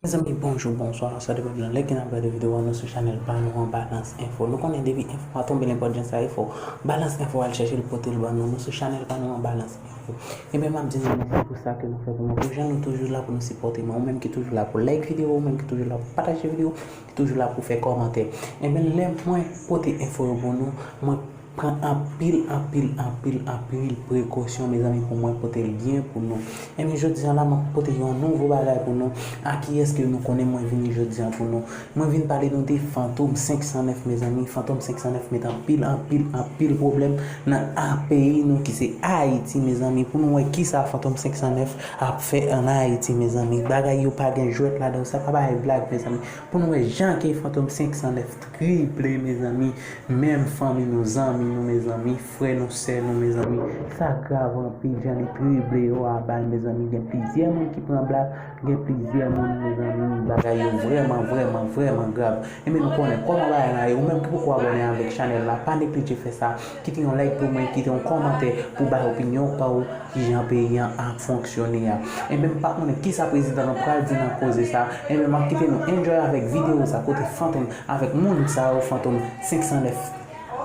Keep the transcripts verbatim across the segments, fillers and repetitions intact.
Mezanmi, bonjou, bonswa, sa depann de lè ke n ap gade videyo a, nou sou chanèl pa nou an Balans Enfo. Nou konnen depi enfo a tonbe, nenpòt jan sa ye, fò Balans Enfo al chèche l pote l ban nou. Nou sou chanèl pa nou an Balans Enfo. Ebyen, m ap di nou mèsi pou sa ke nou fè pou nou, pou jan nou toujou la pou nou sipòte mwen, ou menm ki toujou la pou like videyo, ou menm ki toujou la pou pataje videyo, ki toujou la pou fè kòmantè. Ebyen, lè mwen pote enfo yo pou nou, mwen pran anpil, anpil, anpil, anpil prekosyon, mezanmi, pou mwen pote l byen pou nou. Ebyen, jodi a la, mwen pote yon nouvo bagay pou nou. A kiyès ke nou konnen mwen vini jodi a pou nou? Mwen vin pale nou de Fantom senk san nèf, mezanmi. Fantom senk san nèf met anpil, anpil, anpil pwoblèm nan a peyi nou ki se Ayiti, mezanmi. Pou nou wè kisa Fantom senk san nèf ap fè ann Ayiti, mezanmi. Bagay yo pa gen jwèt ladan, sa pa bagay blag, mezanmi. Pou nou wè jan ke Fantom senk san nèf triple, mezanmi. Menm fanmi nou, zanmi nou, mezanmi, frè nou, sè nou, mezanmi. Sa grav anpil jan li triple yo a bal, mezanmi. Gen plizyè moun ki pran bal, gen plizyè moun, mezanmi. Bagay yo vrèman, vrèman, vrèman grav. Ebyen, nou konnen kòman bagay la ye. Ou menm ki poko abòne avèk chanèl la, pa neglije fè sa. Kite yon like pou mwen, kite yon kòmantè pou bay opinyon pa w kijan peyi an ap fonksyone a. Ebyen, m pa konnen kisa prezidan an pral di nan koze sa. Ebyen, m ap kite nou enjoy avèk videyo sa, kote Fantom avèk moun sa yo, Fantom senk san nèf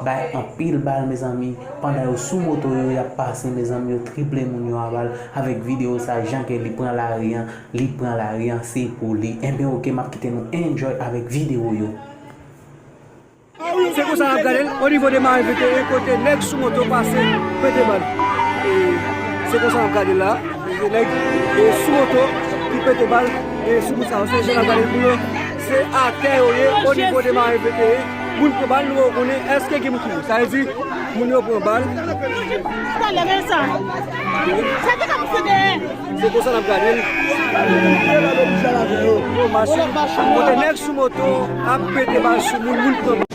bay anpil bal, mezanmi. Pandan yo sou moto yo, y ap pase, mezanmi, yo triple moun yo a bal avèk videyo sa, jan ke li pran lari an, li pran lari an, se pou li. Ebyen, oke, m ap kite nou enjoy avèk videyo yo. Se konsa n ap gade l, o nivo de Mare vennde e, kote nèg sou moto pase, pete bal. E se konsa n ap gade l la, se nèg, e, sou moto ki pete bal, e sou moun sa yo, se jan n ap gade l pou yo, se atè yo ye, o nivo de Mare vennde e, moun pran bal, nou konnen èske gen moun ki mouri. Sa vle di, moun yo pran bal. Talè, men sa. Sa te ka pase dèyè. Se konsa n ap gade l. Yo mache. Kote nèg sou moto ap pete bal sou moun, moun pran.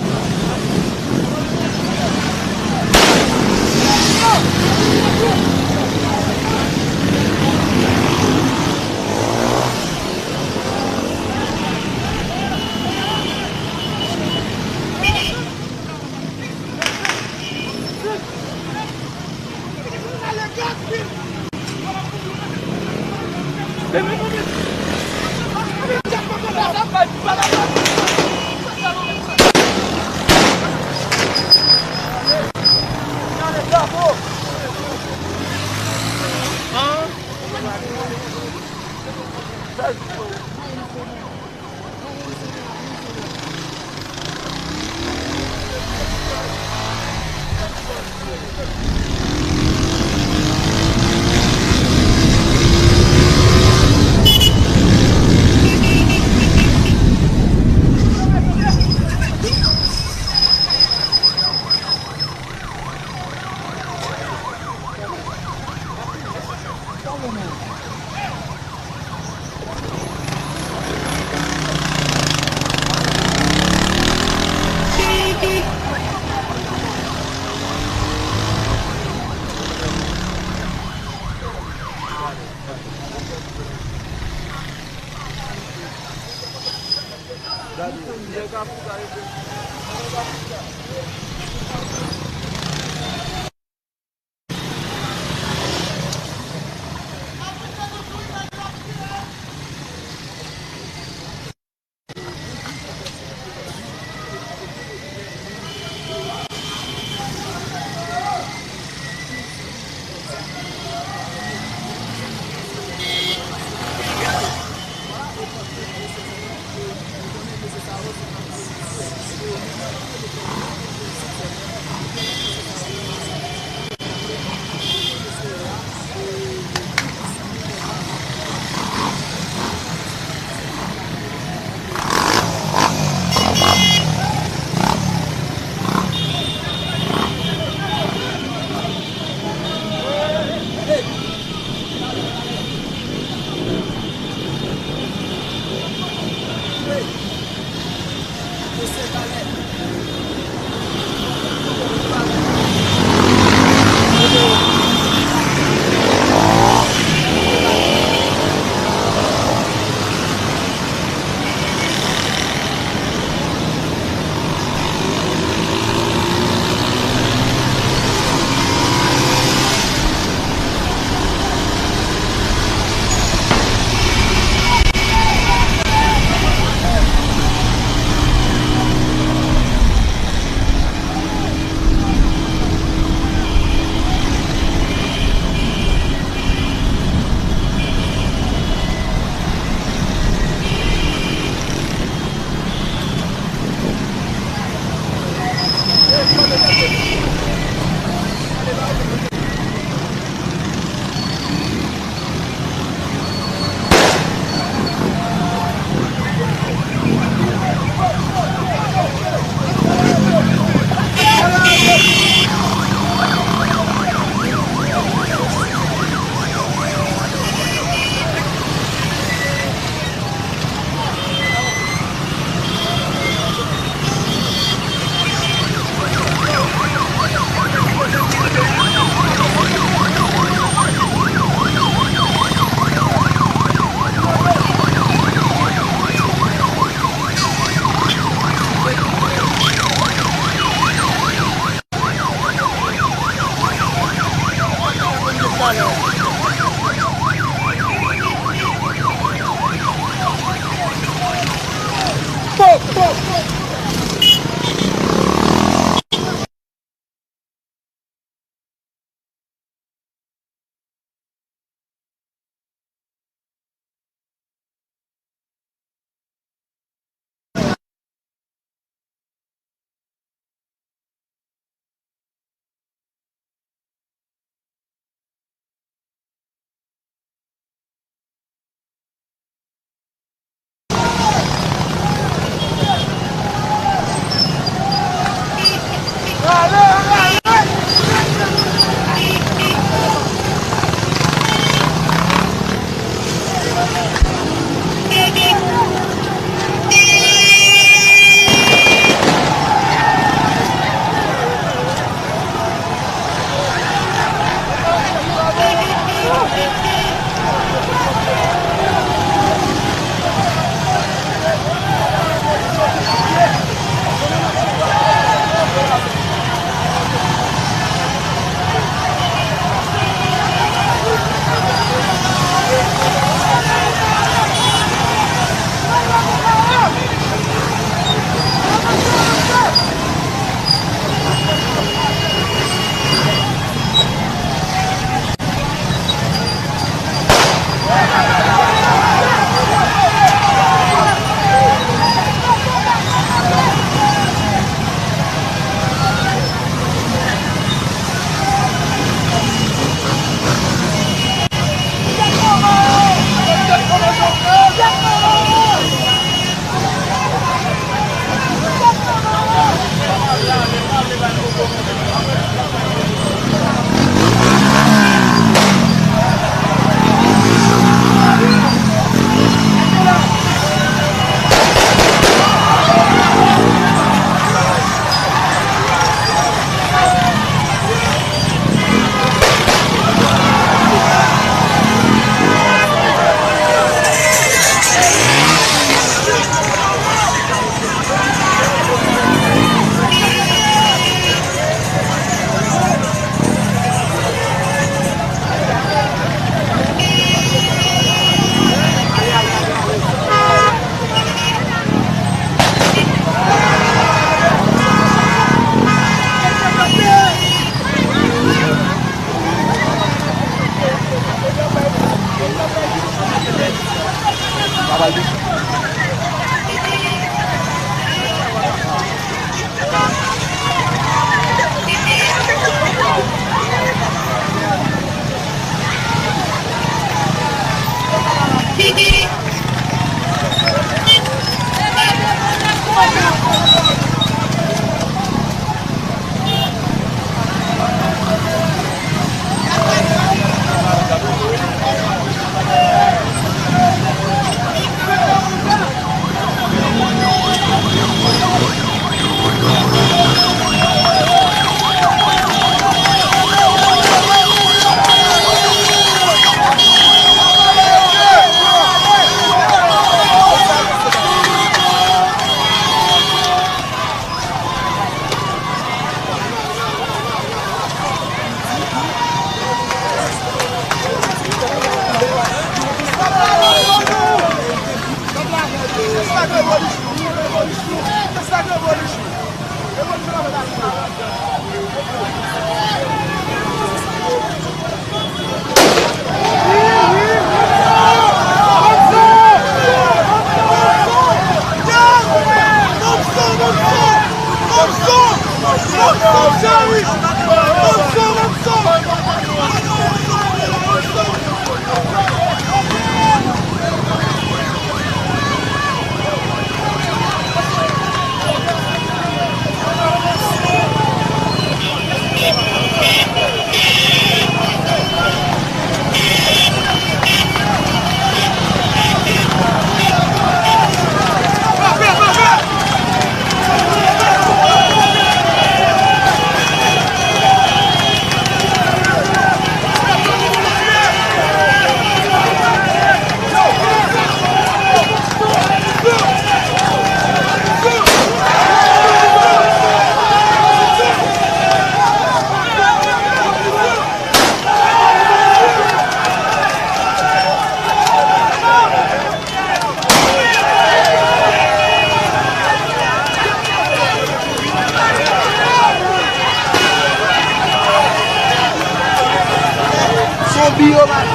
Zonbi yo, man.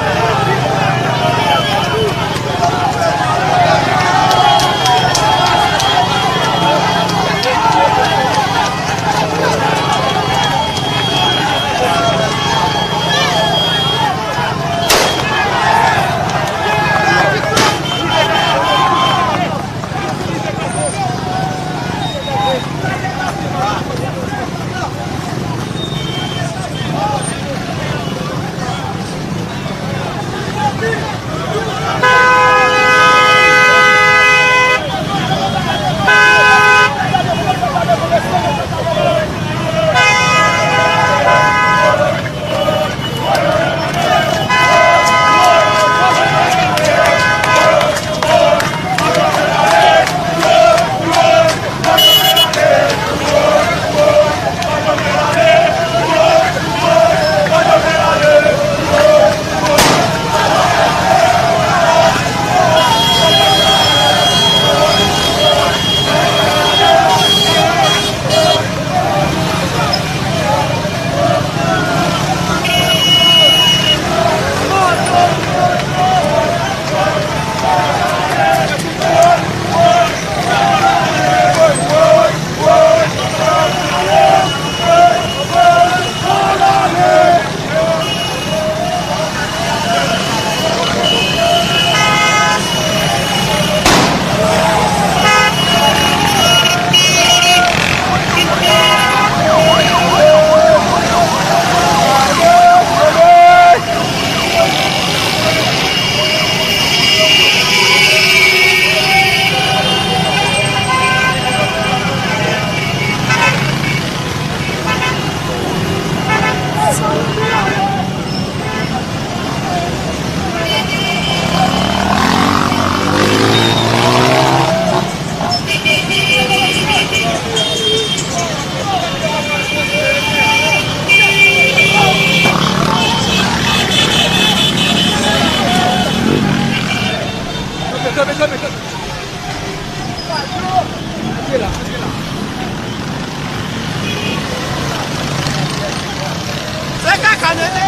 Se kaka nèt.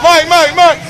Mike, Mike, Mike!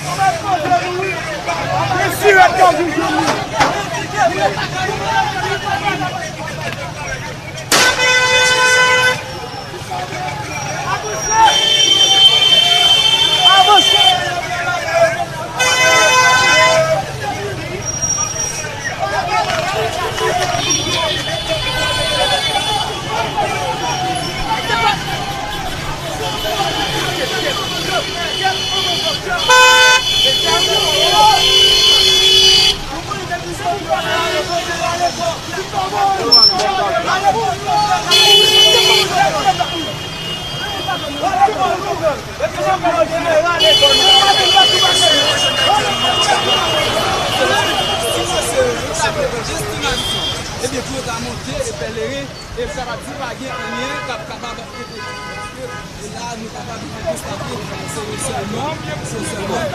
Ebyen, pou yo ta monte e pèleren, e sa pa di pa gen anyen k ap kapab ede. Paske, e la, nou kapab konstate, se yo sèlman, se yo sèlman,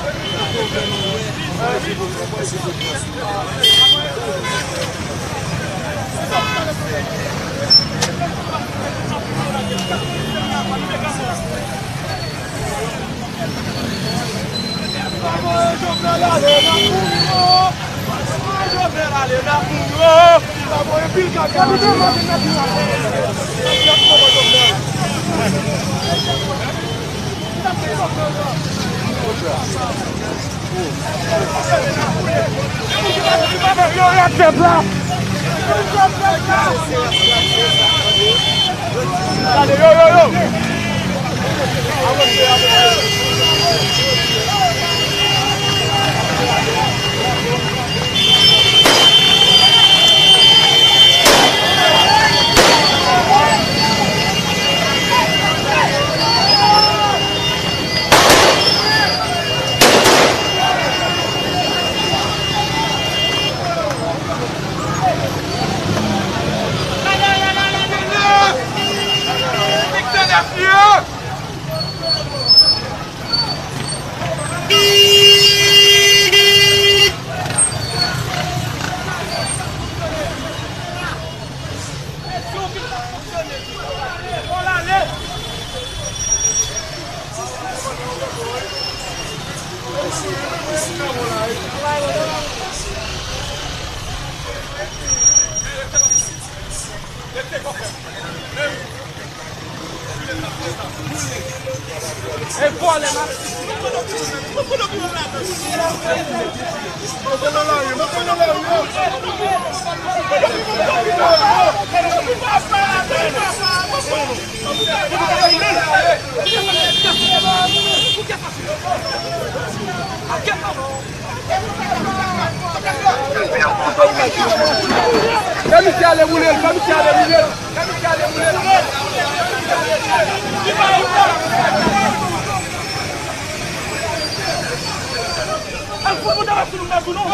nou vrèman wè. Fè misye ale woule l, fè misye ale woule l, fè misye ale woule l. Al fout mouda sou nou, sou nou.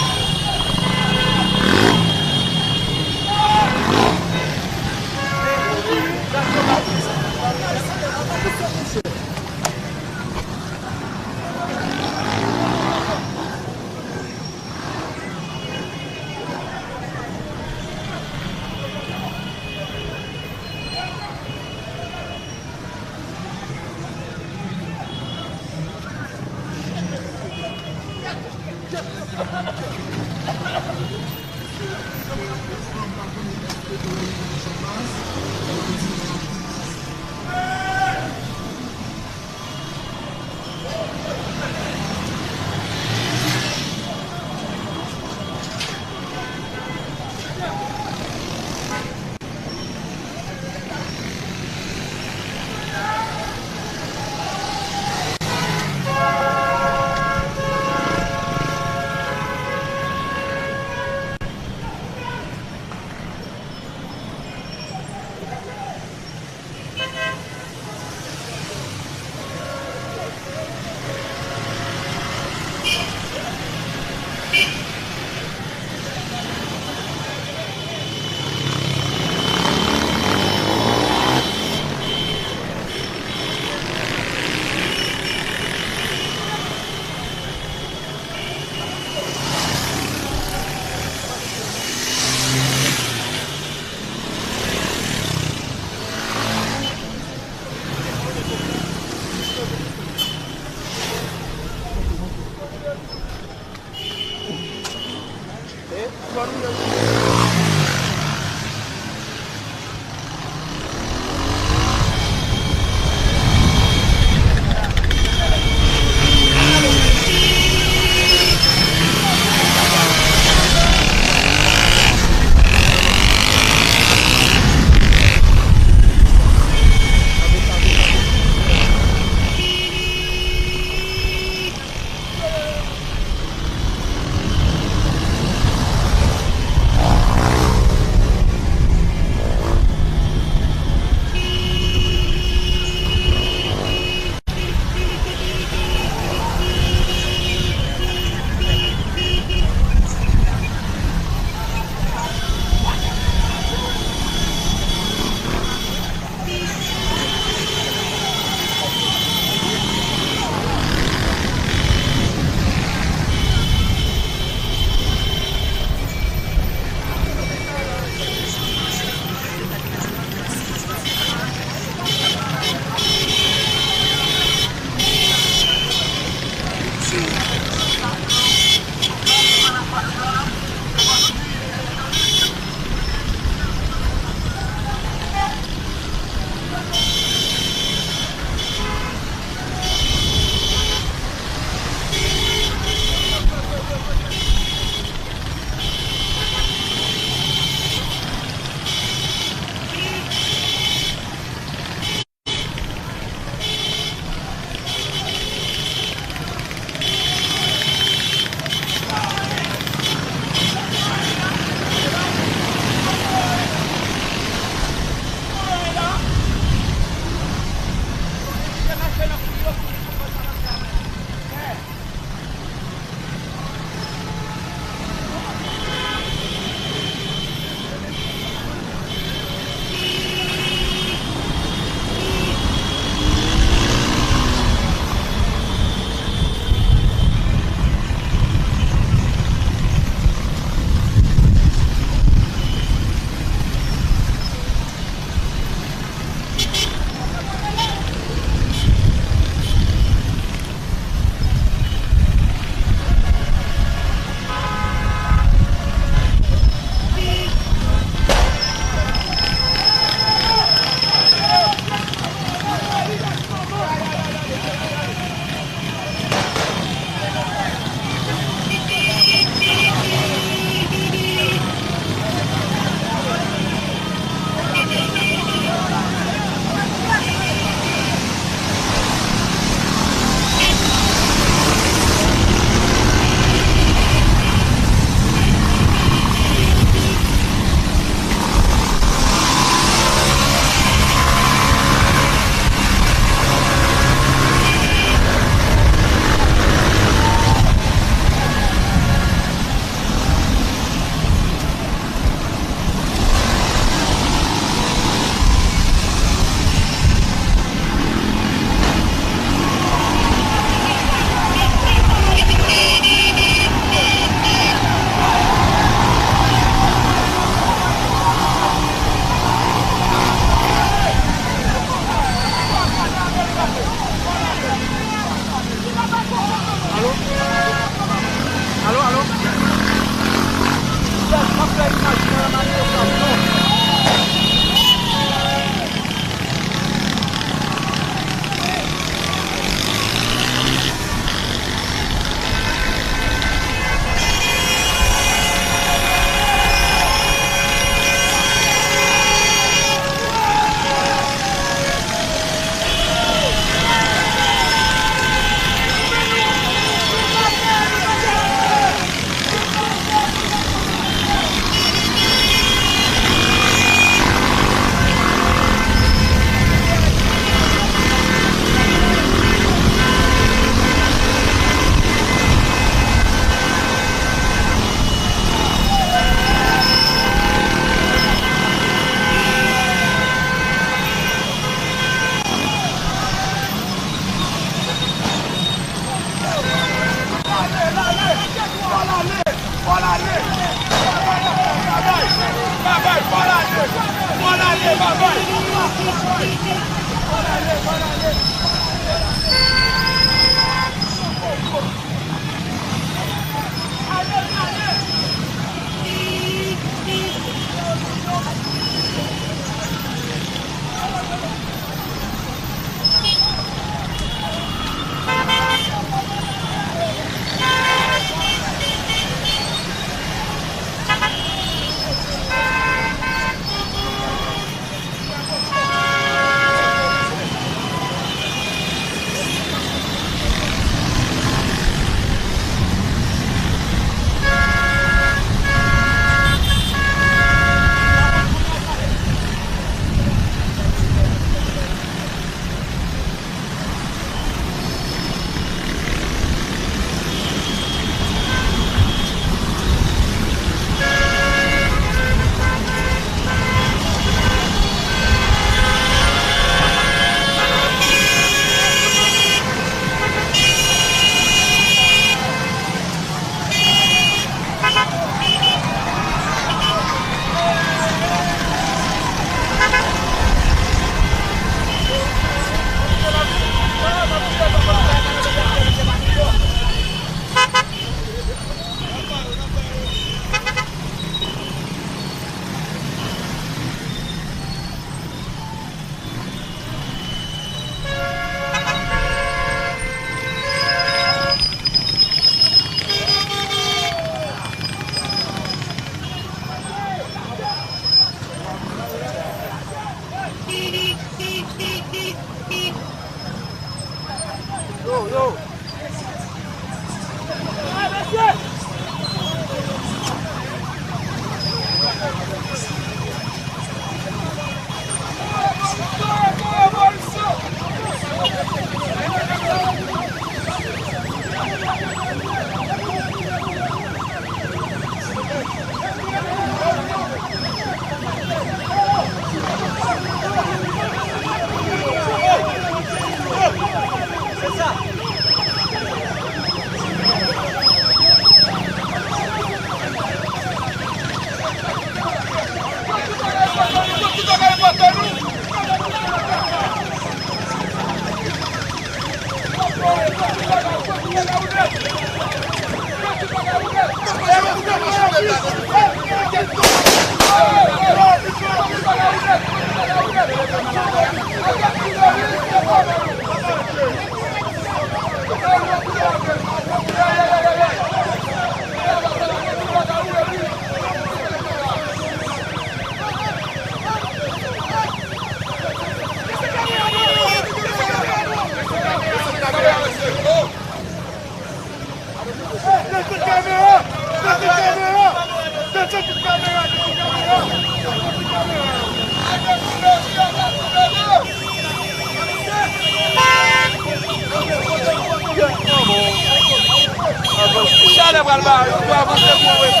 Chalè pral ba yo, yo avanse pou yo.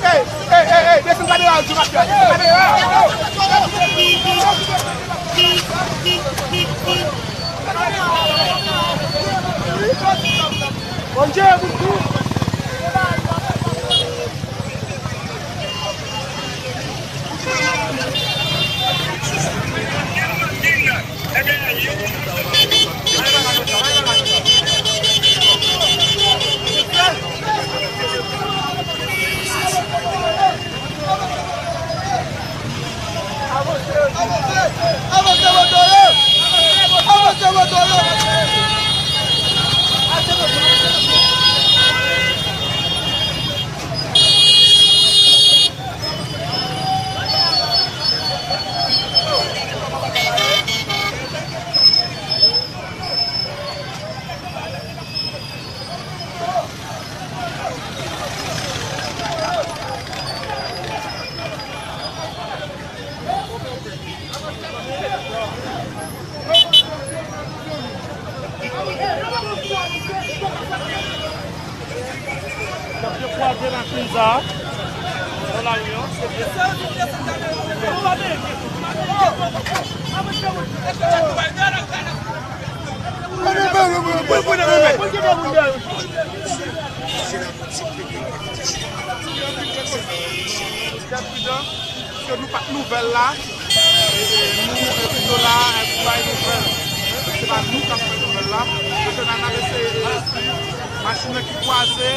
Ey, ey, ey, ey, desann kamera yo, Djoumache, desann kamera. Bondye, Bondye. Ke nou pa t nouvèl la, e, e, nou, e, pito la, e, pou bay nouvèl. Se pa nou k ap fè nouvèl la. Mesye, n ap eseye, e, machin nan ki kwaze.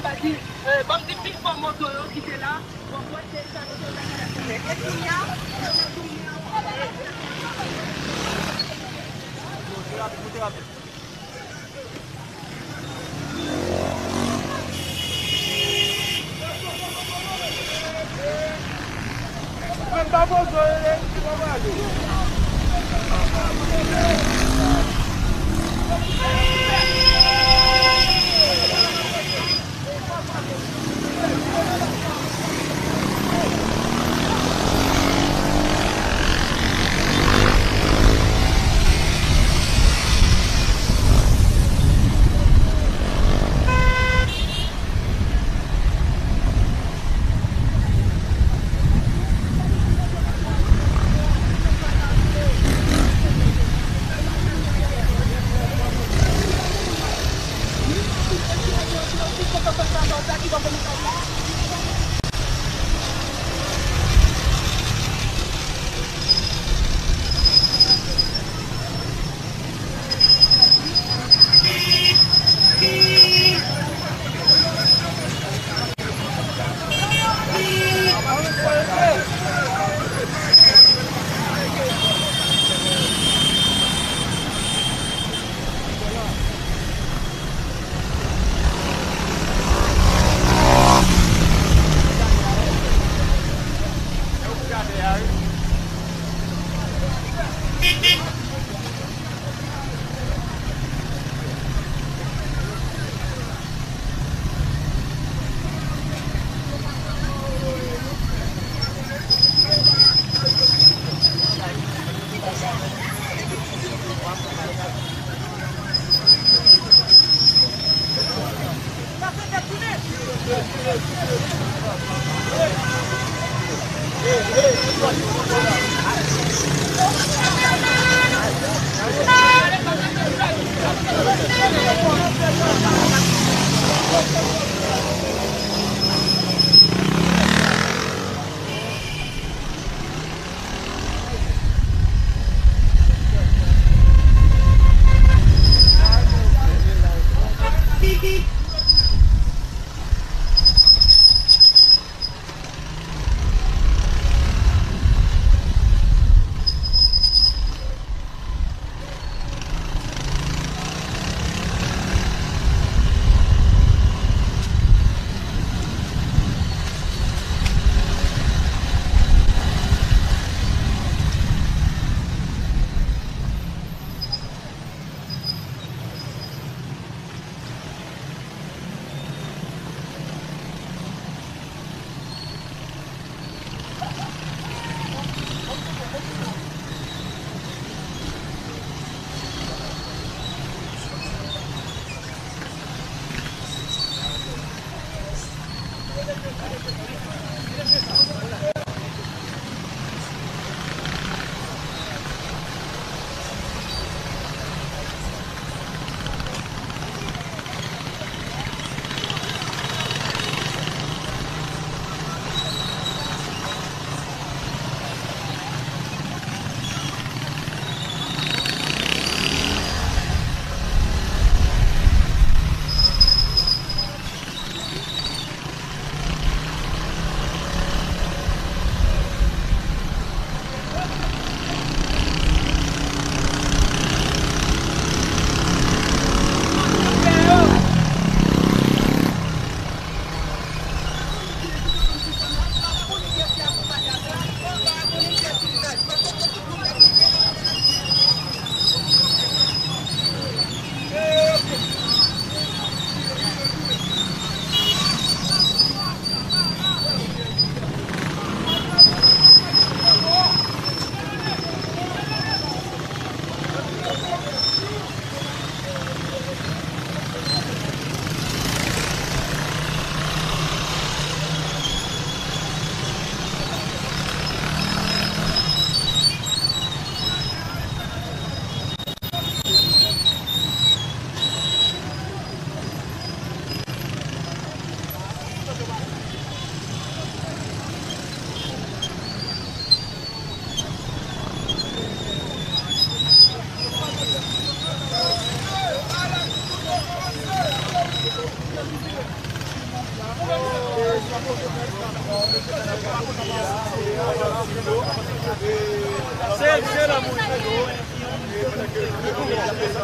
Sa di, eh, ban m di pifò moto yo ki te la. Bon, mwen te sa, mwen te sa, mwen te sa. E kounye a, kounye a,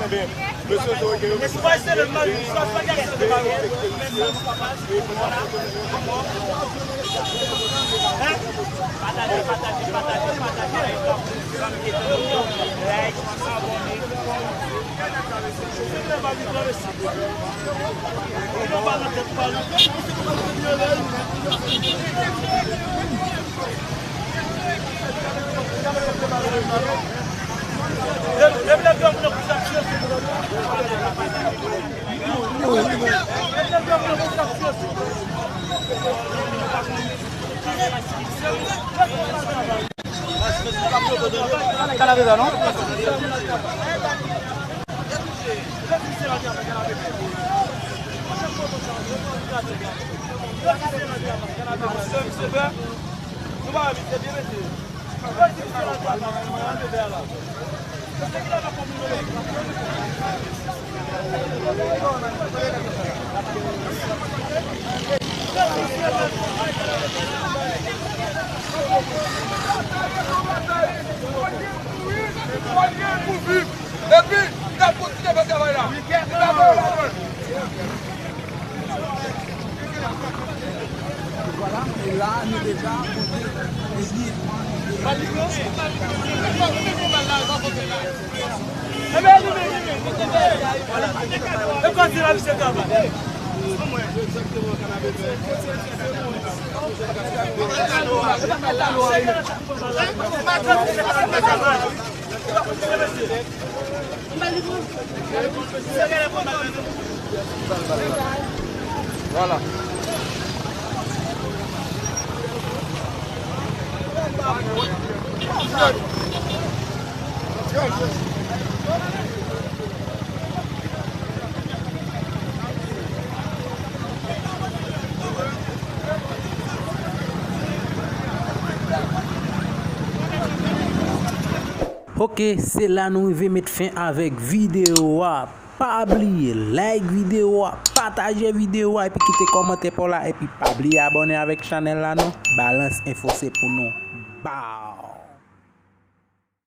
Mesye, se vre ke yo... Mesye, pa ese le mal, sa pa gen aksè de mal. Hein? Pataje, pataje, pataje, pataje. Like, abòne. Epi, n ap kontinye fè travay la. Li pa bon, li pa bon. Vwala, e la, nou deja monte legliz. Vwala. Ok, se la nou rive met fen avèk videyo a. Pa bliye like videyo a, pataje videyo a epi kite kòmantè pa w la epi pa bliye abòne avèk chanèl la non. Balans Enfo se pou nou. Baw!